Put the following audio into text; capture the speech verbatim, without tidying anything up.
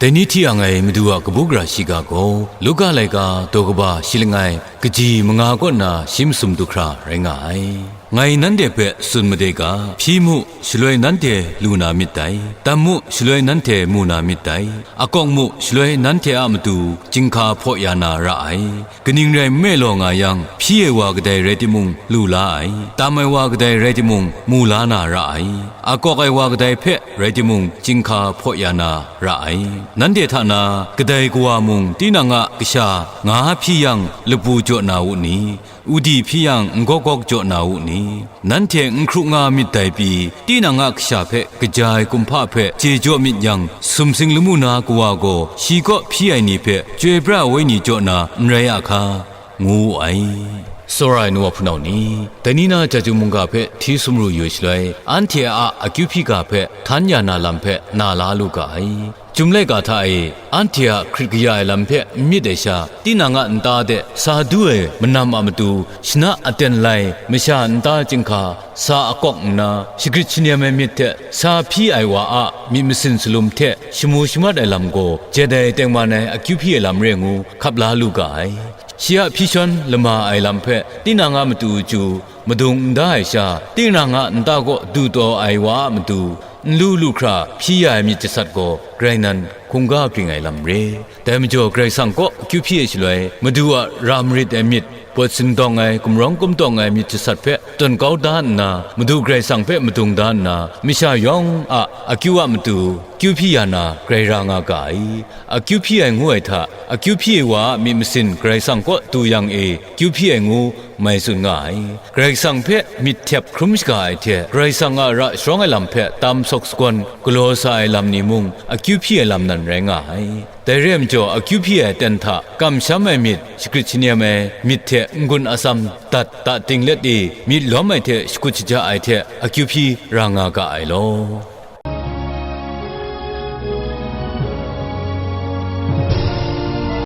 Dai ni hti yang ai Madu a kabu gara shiga gaw, Luka laika daw kaba shi langai kaji manga kaw nna shi masum du hkra rai nga ai. Ngai nanhte hpe tsun made ga, hpyi mu, shaloi nanhte lu na myit dai, tam mu, shaloi nanhte mu na myit dai, akawk mu, shaloi nanhte a matu chyinghka hpaw ya na ra ai, kaning rai nme law nga yang, hpyi ai wa kadai rai timung, lu la ai, tam ai wa kadai rai timung, mu la na ra ai, akawk ai wa kadai hpe rai timung, chyinghka hpaw ya na ra ai. Nanhte hta na kadai kawa mung tinang a kasha nga hpyi yang, lapu jaw na u ni? Udi hpyi yang, n gawk gawk jaw na u ni? Nanhte n hkru nga myit dai pyi, tinang a kasha hpe kaja ai kumhpa hpe chye jaw myit yang, sumsing lamu na kawa gaw shi kaw hpyi ai ni hpe chyoi pra ai wenyi jaw na n rai a hka? Ngu wu ai. Tsawra ai nu wa hpunau ni, dai ni na chyeju mungga hpe hti sumru yu ai shaloi, anhte a akyu hpyi ga hpe htan ya na lam hpe na la lu ga ai. Chyum laika hta e, anhte a hkrit kaya ai lam hpe n myit ai sha, tinang a nta de sa du ai manam a matu, shana aten lai masha nta chyinghka sa akawk nna, shagrit shanem ai myit hte sa hpyi ai wa a myit masin salum hte shamu shamat ai lam gaw, jet ai tengman ai akyu hpyi ai lam re ngu hkap la lu ga ai. Shi a hpyi shawn lama ai lam hpe tinang a matu chyu madung n da ai sha, tinang a nta kaw du taw ai wa a matu, n lu lu hkra hpyi ya ai myit jasat gaw, grai nan hkungga bring ai lam re. Dai majaw Karai Kasang kaw akyu hpyi ai shaloi, Madu a ra marit ai myit, pawt sindawng ai, gumrawng gumdawng ai myit jasat hpe tawn kau da nna, Madu Karai Kasang hpe madung da nna, masha yawng a akyu a matu, kyu hpyi ya na grai ra nga ga ai. Akyu hpyi ai ngu ai hta, akyu hpyi ai wa a myit masin Karai Kasang kaw du yang e, kyu hpyi ai ngu mai tsun nga ai. Karai Kasang hpe myit htep hkrum shaga ai hte, Karai Kasang a ra sharawng ai lam hpe tam sawk sagawn galaw sa ai lam ni mung, akyu hpyi ai lam nan rai nga ai. Dai re ai majaw, akyu hpyi ai aten hta kamsham ai myit, shagrit shanem ai myit hte n-gun atsam dat ta ting let e, myit lawm ai hte shakut shaja ai hte akyu hpyi ra nga ga ai law.